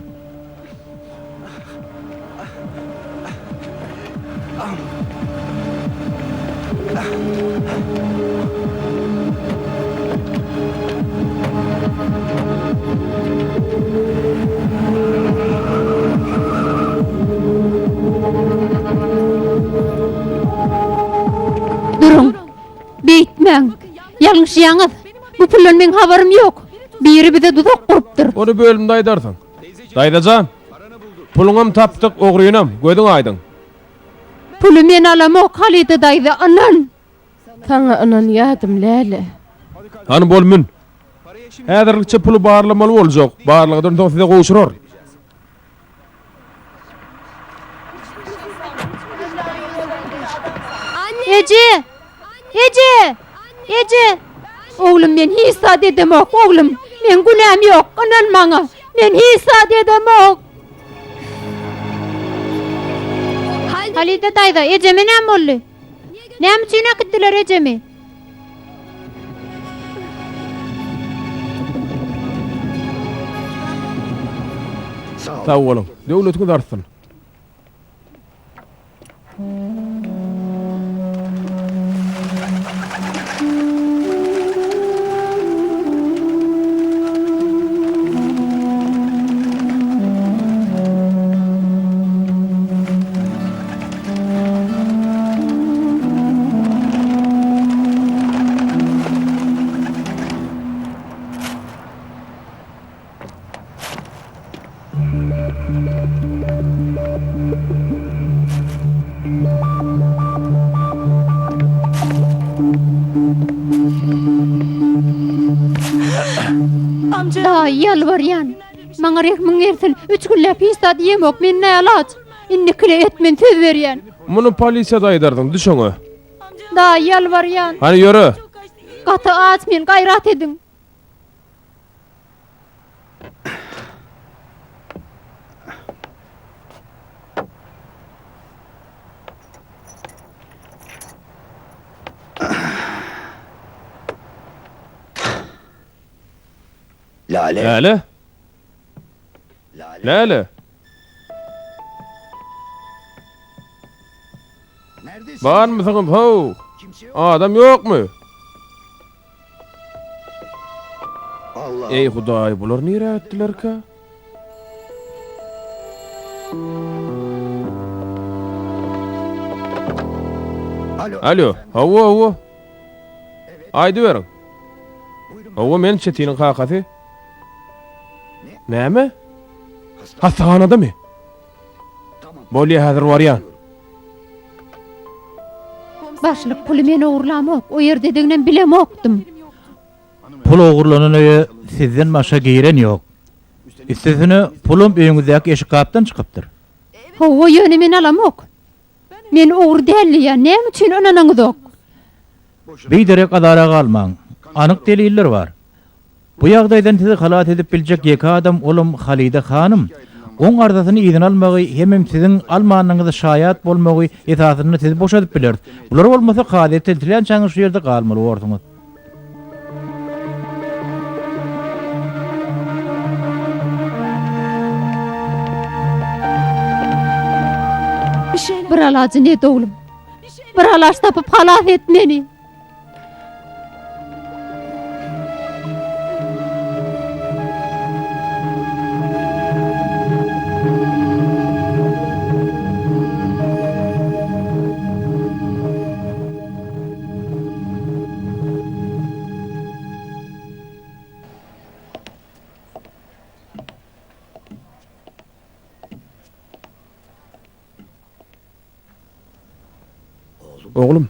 Duruň! Beýtmäň! Ýalňyşýaňyz! Bu puldan meň habarym ýok! Biri bize duzak gurupdyr. Ony bölümde aýdarsyň. Daýza jan! Puluňam tapdyk, ogrynam, gözüň aýdyň. Puly men alamok, Halyda daýza, ynan! Saňa ynanýadym, Läle. Hany bol mün. Häzirlikçe puly barlamaly boljak, barlagdan soň size gowşurar. Eje! Eje! Eje! Oglum men hiç zat edemok, oglum. Meň günäm ýok, ynan maňa. Men hiç zat edemok. Halide daýza, ejeme näme boldy? Näme üçin äkitdiler ejemi? Sag boluň. Döwletiňiz artsyn. Daýy ýalbarýan. Maňa rehmiň gelsin. Üç günläp hiç zat iýemok. Men nälaç. Indikine et men söz berýän. Muny polisiýada aýdarsyň, düş öňe. Daýy ýalbarýan. Hany ýöre. Gaty aç men, gaýrat ediň. Läle. Läle. Läle. Barmysyňyz how? Adam ýokmy? Eý Hudaý, bular nirä gitdilerkä? Alo, hawa, hawa. Aýdyberiň. Hawa, men Çetiniň kakasy. Näme? Hassahanadamy? Bolýa, häzir barýan. Başlyk, puly men ogurlamok, o ýerdediginem bilemokdym. Pul ogurlanan öýe sizden başga giren ýok. Üstesine, pulam öýüňizdäki eşik gapdan çykypdyr. Hawa, ýöne men alamok. Men ogry däl diýýän, näme üçin ynanaňyzok? Biderek azara galmaň. Anyk deliller bar. Bu ýagdaýdan sizi halas edip biljek ýeke adam olam Halyda hanym. Oň arzasyny yzyna almagy hemem siziň almanyňyza şaýat bolmagy esasynda sizi boşadyp bileris. Bular bolmasa kazyýet eltilýänçäňiz şu ýerde galmaly borsuňyz. Bir alajyny et oglum. Bir alaç tapyp halas et meni. Oglum,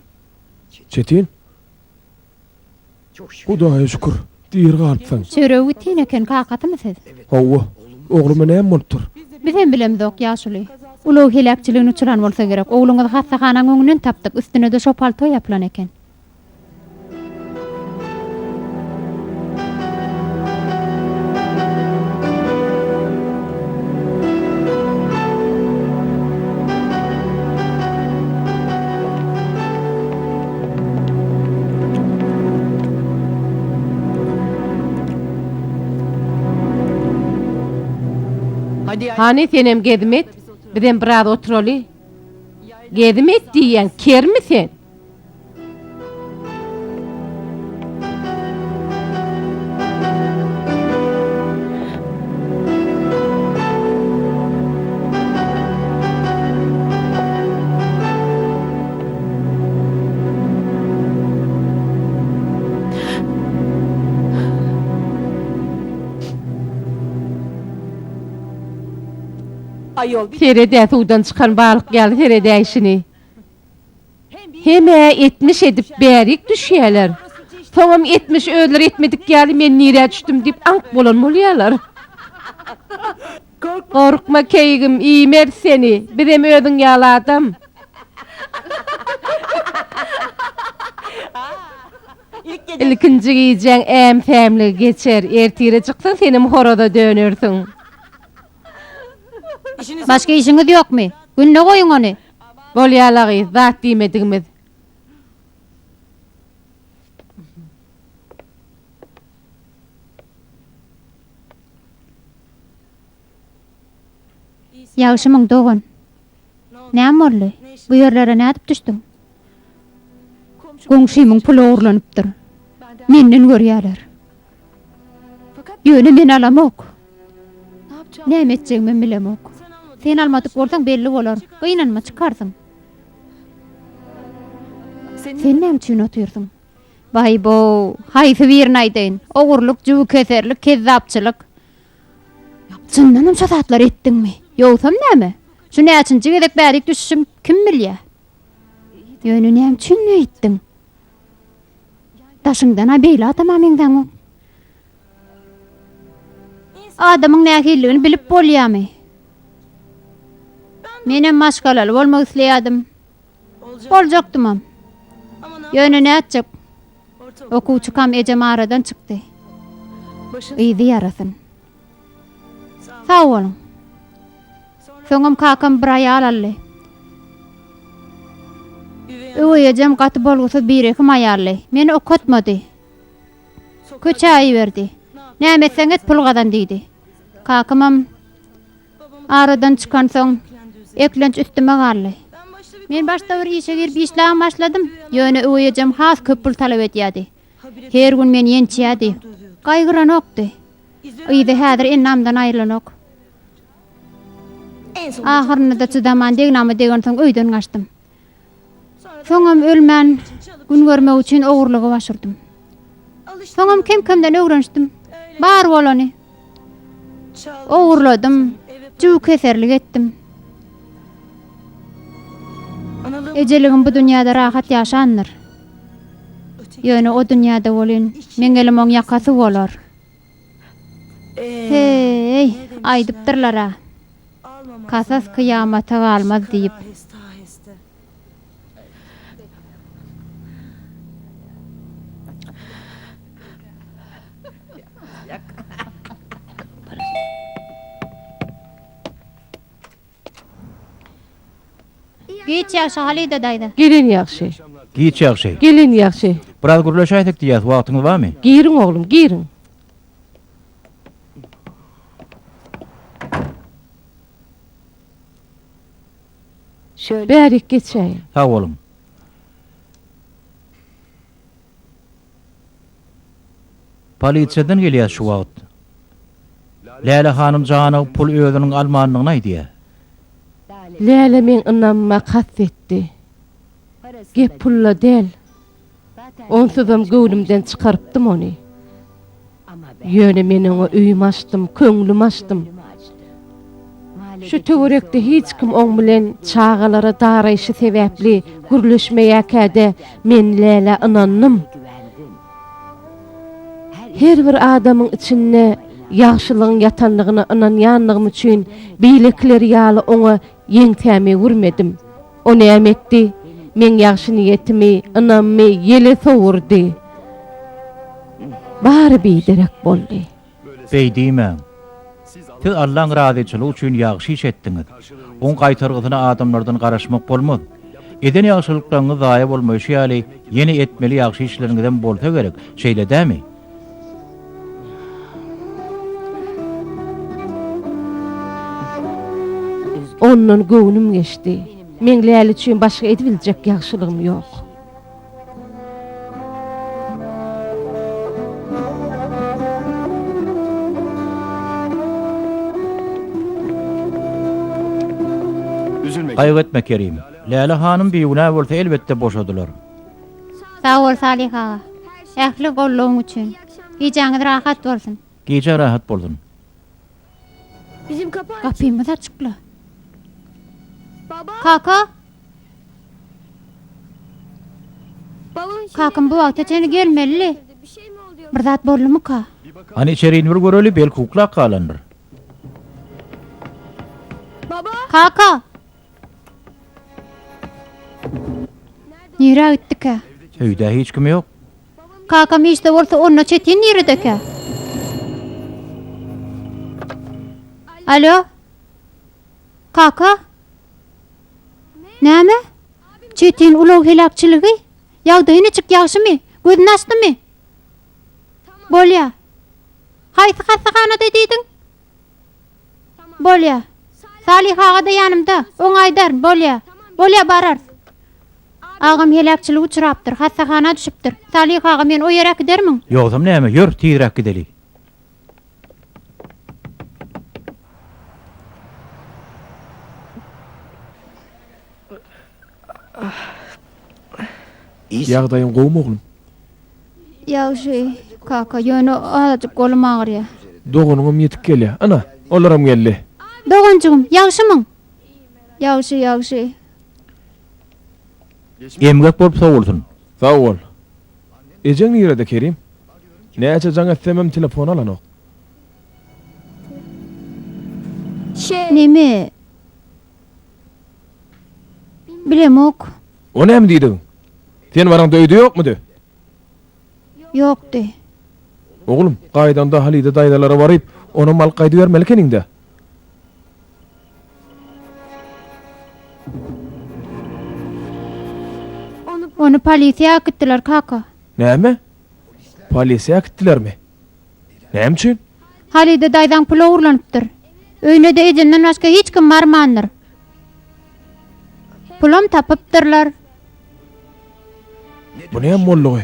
Çetin. Hudaýa şükür, diri galypsyň. Çöregi bitin eken, kakasymy siz? Hawa, ogluma näme bolupdyr? Bizem bilemzok, ýaşuly. Ulag heläkçiligine uçran bolsa gerek. Ogluňyzy hassahanaň öňünden tapdyk, üstüne-de şo palto ýapylan eken. Hany senem gezim et, bizem biraz oturaly. Gezim et diýýän, kermi sen? Sered-ä suwdan çykan balyk ýaly seredäýşini. Hem-ä etmiş edip bärik düşýäler. Soňam etmiş özleri etmedik ýaly men nirä düşdüm diýip aňk bolan bolýalar. Gorkma keýgim, iýmeris seni. Bizem özüň ýaly adam. Ilkinji gijäň äm-sämligi geçer. Ertire çyksaň senem horaza dönersiň. Başga işiňiz ýokmy? Günde goýuň ony. Bolýa-la gyz, zat diýmedigimiz. Ýagşymyň, dogan? Näme boldy? Bu ýerlere nädip düşdüň? Goňşymyň puly ogurlanypdyr. Menden görýärler. Ýöne men alamok. Näme etjegimem bilemok. Sen almadyk bolsaň belli bolar. Gynanma, çykarsyň. Sen näme üçin otyrsyň? Baý-bow, haýsy birini aýdaýyn? Ogurlyk, jübükeserlik, kezzapçylyk. Çyndanam şo zatlary etdiňmi? Ýogsam näme? Şu näçinji gezek bärik düşüşim kim bilýä? Ýöne näme üçin beýtdiň? Daşyňdan-a beýle adama meňzäňok. Adamyň nähililigini bilip bolýamy? Menem maşgalaly bolmak isleýärdim. Boljakdymam. Ýöne nätjek? Okuwçykam ejem aradan çykdy. Yzy ýarasyn. Sag boluň. Soňam kakam bir aýal aldy. Öweý ejem gaty bolgusyz birehim aýaldy. Meni okatmady. Köçä iberdi. Näme etseň et, pul gazan diýdi. Kakamam aradan çykansoň, eklenç üstüme galdy. Men başda bir işe girip işläbem başladym. Ýöne öweý ejem has köp pul talap edýärdi. Her gün meni ýençýärdi. Gaýgyranokdy. Yzy häzir ennamdan aýrylanok. Ahyrynda-da çydaman degnama degensoň öýden gaçdym. Soňam ölmän gün görmek üçin ogurlyga baş urdum. Soňam kem-kemden öwrenişdim. Bar bolany. Ogurladym, jüw keserlik etdim. Ejeligim bu dünýäde rahat ýaşandyr. Ýöne o dünýäde welin meň elim oň ýakasy bolar. Heý, aýdypdyrlar-a. Kasas kyýamata galmaz diýip. Giç ýagşy Halyda daýza. Gelen ýagşy. Giç ýagşy. Gelen ýagşy. Biraz gürleşäýsek diýýäs, wagtyňyz barmy? Giriň oglum, giriň. Bärik geçäýiň. Sag boluň. Polisiýadan gelýär şu wagt. Läle hanym janygyp pul özüniň almandygyny aýdýar. Läle meň ynamyma kast etdi. Gep pulda däl. Onsuzam göwnümden çykarypdym ony. Ýöne men oňa öýümi açdym, köňlümi açdym. Şu töwerekde hiç kim oň bilen çagalara daraýşy sebäpli gürleşmeýärkä-de men Lälä ynandym. Her bir adamyň içinde ýagşylygyň ýatanlygyna ynanýanlygym üçin beýlekiler ýaly oňa ýeňsämi öwürmedim. O näme etdi? Meň ýagşy niýetimi, ynamymy ýele sowurdy. Bary biderek boldy. Beý diýmäň. Siz Allaň razyçylygy üçin ýagşy iş etdiňiz. Oň gaýtargysyna adamlardan garaşmak bolmaz. Eden ýagşylyklaryňyz zaýa bolmaýşy ýaly, ýene etmeli ýagşy işleriňizem bolsa gerek, şeýle dämi? Ondan göwnüm geçdi. Meň Läle üçin başga edibiljek ýagşylygym ýok. Gaýgy etme, Kerim. Läle hanym bigünä bolsa elbetde boşadylar. Sag bol Salyh aga. Ähli goldawyň üçin. Gijäňiz rahat bolsun. Gije rahat bolsun. Gapymyz açykla. Kaka! Kakam bu wagta çenli gelmelidi. Bir zat boldumyka? Hany içerini bir göreli, belki uklap galandyr. Kaka! Nirä gitdikä? Öýde hiç kim ýok. Kakam işde bolsa onda Çetin niredekä? Alo? Kaka? Näme? Çetin ulag heläkçiligi? Ýagdaýy niçik ýagşymy? Gözüni açdymy? Bolýa. Haýsy hassahanada diýdiň? Bolýa. Salyh aga-da ýanymda. Oňa aýdaryn. Bolýa. Bolýa, bararys. Agam heläkçilige uçrapdyr. Hassahana düşüpdir. Salyh aga, meni o ýere äkidermiň? Ýogsam näme, ýör, tizräk gideli. Ýagdaýyň gowumy, oglum? Ýagşy, kaka, ýöne azajyk golum agyrýar. Doganyňam ýetip gelýär. Ana, olaram geldi. Doganjygym, ýagşymyň? Ýagşy, ýagşy. Emgek bolup sowulsyn. Sag bol. Ejeň nirede, Kerim? Näçe jaň etsemem telefon alanok. Neme? Bilemok. O näme diýdigiň? Sen baraňda öýde ýokmudy? Ýokdy. Oglum, gaýdaňda Halide daýzalara baryp, onam alyp gaýdybermeli ekeniň-dä. Ony polisiýa äkitdiler, kaka. Näme? Polisiýa äkitdilermi? Näme üçin? Halide daýzaň puly ogurlanypdyr. Öýüne-de ejemden başga hiç kim barmandyr. Pulam tapypdyrlar. Bu näme boldugy?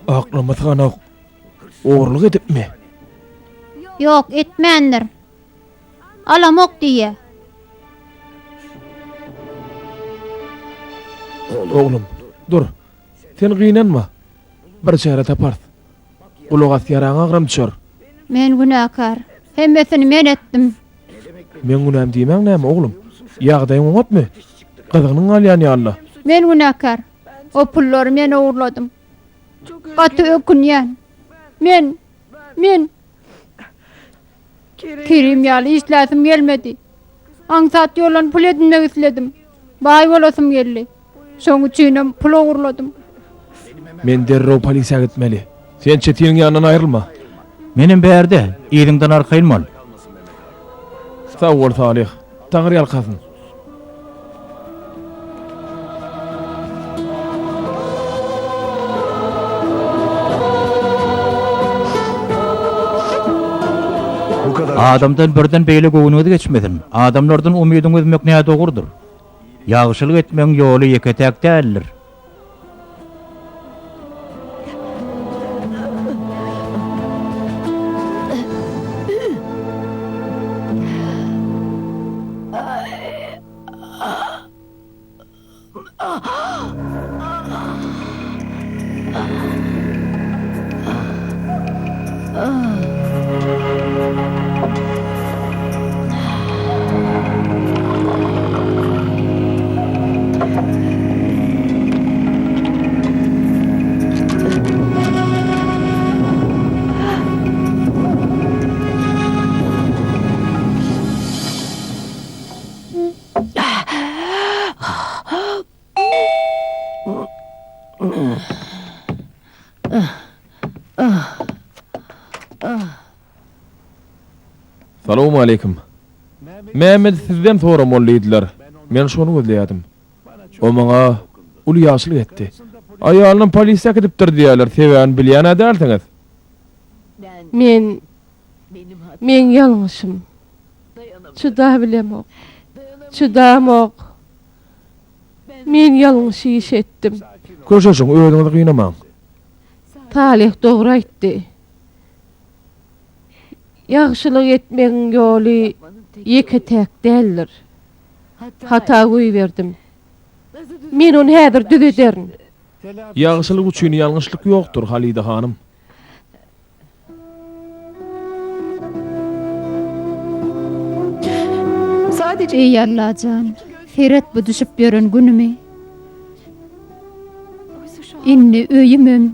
Aklyma syganok. Ogurlyk edipmi? Ýok, etmändir. Alamok diýýä. Oglum, dur. Sen gynanma. Bir çäre taparys. Gulak as ýaraňa agram düşer. Men günäkär. Hemmesini men etdim. Meň günäm diýmäň näme, oglum? Ýagdaýyň oňatmy? Gyzgynyň galýan ýaly-la. Men günäkär. O pullary men ogurladym. Gaty ökünýän. Men, men Kerim ýaly işläsim gelmedi. Aňsat ýoldan pul edinmek isledim. Baý bolasym geldi. Şoň üçinem pul ogurladym. Men derrew polisiýa gitmeli. Sen Çetiniň ýanyndan aýrylma. Menem bärde, yzyňdan arkaýyn bol. Sag bol, Salyh. Taňry ýalkasyn. Adamdan birden beýle göwnüňiz geçmesin. Adamlardan umydyňy üzmek nädogrudyr. Ýagşylyk etmegiň ýoly ýeke-täk däldir. Salowmaleýkim. Mämmedi sizden soramaly diýdiler. Men şony gözleýärdim. O maňa uly ýagşylyk etdi. Aýalynam polisiýa äkidipdir diýýärler, sebäbini bilýän-ä dälsiňiz? Men, meň ýalňyşym. Çydabilemok. Çydamok. Men ýalňyş iş etdim. Köşeşiň, özüňizi gynamaň. Salyh dogry aýtdy. Ýagşylyk etmegiň ýoly ýeke-täk däldir. Hata goýberdim. Men ony häzir düzederin. Ýagşylyk üçin ýalňyşlyk ýokdur, Halida hanym. Eý Allajan, seret bu düşüp ýören günümi. Indi öýümem,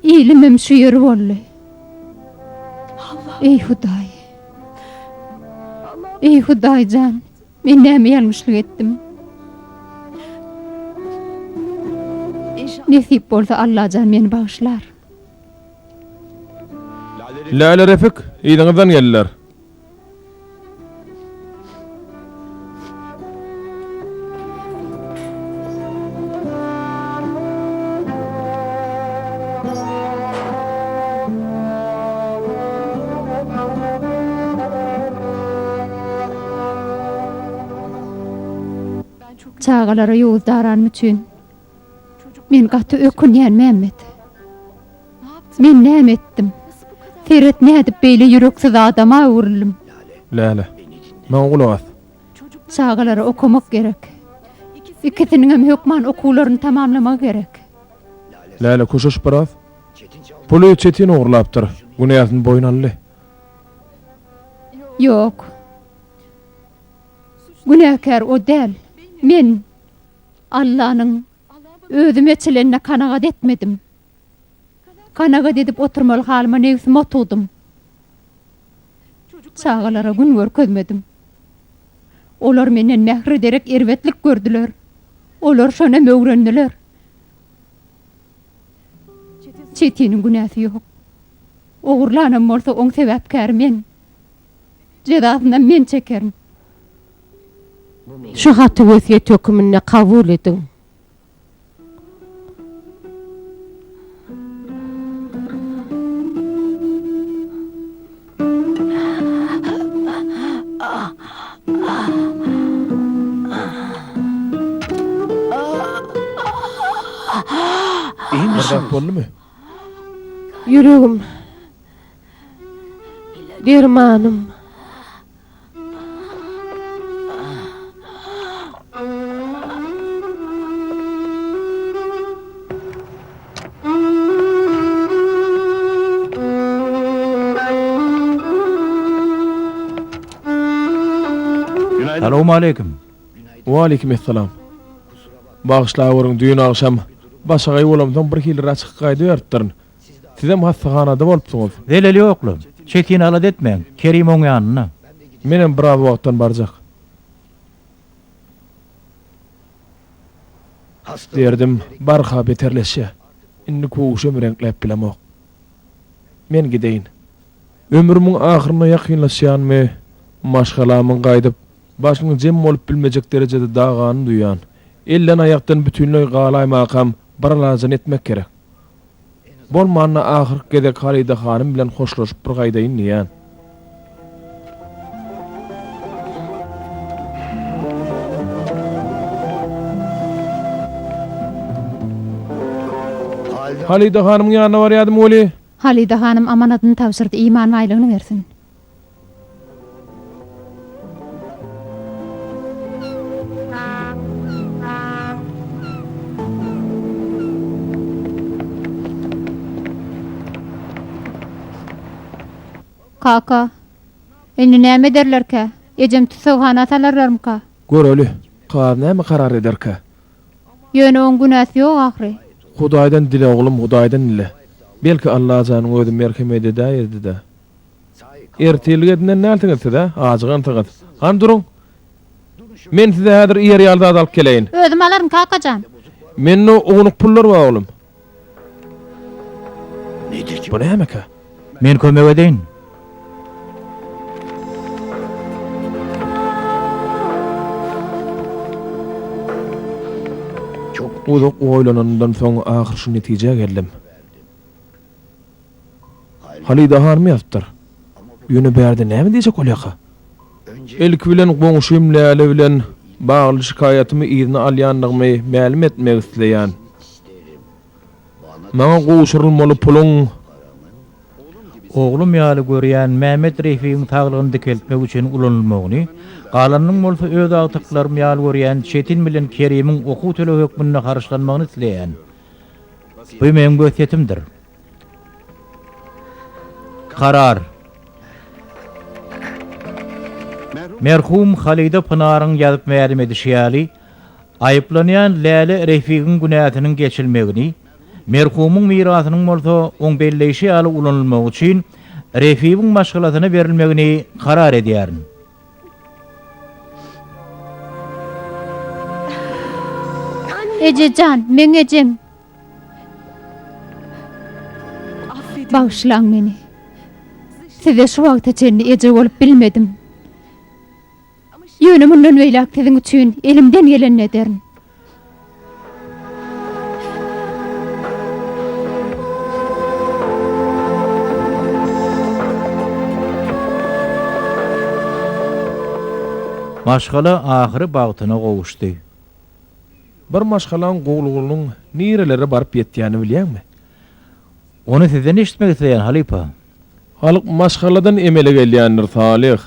ilimem şu ýer boldy. Eý Hudaý! Eý Hudaýjan! Men näme ýalňyşlyk etdim? Nesip bolsa Allajan meni bagyşlar. Läle Refik, yzyňyzdan geldiler. Çagalara ýowuz daranym üçin men gaty ökünýän Mämmet. Men näme etdim? Seret nädip beýle ýüreksiz adama öwrüldim. Läle, maňa gulak as. Çagalara okamak gerek. Ikisiniňem hökman okuwlaryny tamamlamagy gerek. Läle köşeş biraz. Puly Çetin ogurlapdyr. Günäsini boýun aldy. Ýok. Günäkär o däl. Men Allanyň özüme eçilenine kanagat etmedim. Kanagat edip oturmaly halyma nebsime oturdym. Çagalara gün görkezmedim. Olar menden mähre derek erbetlik gördüler. Olar şonam öwrendiler. Çetiniň günäsi ýok. Ogurlanam bolsa oň sebäpkäri men. Jezasynam men çekerin. Şu haty wesýet höküminde kabul ediň. zat boldumy? Ýüregim. Dermanym. Salowmaleýkim. Waleýkim essalam. Bagyşlaweriň düýn agşam başagaý bolamsoň bir hili raçyk gaýdyberipdirin. Sizem hassahanada bolupsyňyz. Zeleli ýok-la. Çetin alada etmäň. Kerim oň ýanynda. Menem biraz wagtdan barjak. Derdim barha beterleşýär. Indi köwşem reňkläp bilemok. Men gideýin. Ömrümiň ahyryna ýakynlaşýanymy, maşgalamyň gaýdyp, başynyň jem bolup bilmejek derejede daganyny duýýan. Elden-aýakdan bütinleý galaýmakam bir alajyny etmek gerek. Bolmanda ahyrky gezek Halyda hanym bilen hoşlaşyp bir gaýdaýyn diýýän. Halyda hanymyň ýanyna barýadym weli. Halyda hanym amanadyny tabşyrdy, iman baýlygyny bersin. Kaka, indi näme ederlerkä? Ejem tussaghana salarlarmyka? Göreli, kazy näme karar ederkä? Ýöne oň günäsi ýok ahyry. Hudaýdan dile oglum, Hudaýdan dile. Belki Allajanyň özi merhemet edäýedi-dä. Ertirlik edinen dälsiňiz siz-ä, ajygansyňyz. Hany duruň. Men size häzir iýer ýaly zat alyp geleýin. Özüm alaryn, kaka jan. Mende ownuk pullar bar, oglum. Bu nämekä? Men kömek edeýin. Uzak oýlananymdan soň ahyr şu netijä geldim. Halyda hanym ýazypdyr. Ýöne bärde näme diýjek bolýaka? Ilki bilen goňşym Läle bilen bagly şikaýatymy yzyna alýandygymy mälim etmek isleýän. Maňa gowşurylmaly puluň. Oglum ýaly görýän Mehmet Refigiň saglygyny dikeltmek üçin ulanylmagyny, galanynyň bolsa öz agtyklarym ýaly görýän Çetin bilen Kerimiň okuw tölegi hökmünde harçlanmagyny isleýän. Bu meň wesýetimdir. Karar. Merhum Halyda Pynaryň ýazyp mälim edişi ýaly, aýyplanýan Läle Refigiň günäsiniň geçilmegini, merhumyň mirasynyň bolsa oň belleýşi ýaly ulanylmagy üçin Refigiň maşgalasyna berilmegini karar edýärin. Eje jan, meň ejem. Bagyşlaň meni. Size şu wagta çenli eje bolup bilmedim. Ýöne mundan beýläk siziň üçin elimden gelenini ederin. Maşgala ahyry bagtyna gowuşdy. Bir maşgalaň gowlugynyň nirelere baryp ýetýänini bilýäňmi? Ony sizden eşitmek isleýän, halypa. Halk maşgaladan emele gelýändir, Salyh.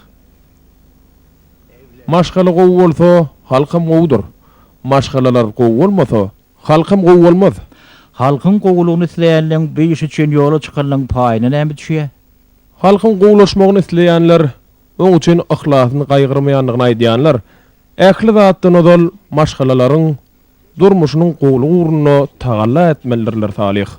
Maşgala gowy bolsa, halkam gowudyr. Maşgalalar gowy bolmasa, halkam gowy bolmaz. Halkyň gowulygyny isleýänleň bu iş üçin ýola çykanlaň paýyna näme düşýär? Halkyň gowulaşmagyny isleýänler, oň üçin yhlasyny gaýgyrmaýandygyny aýdýanlar, ähli zatdan ozal maşgalalaryň durmuşynyň gowulygy ugrunda tagalla etmelidirler, Salyh.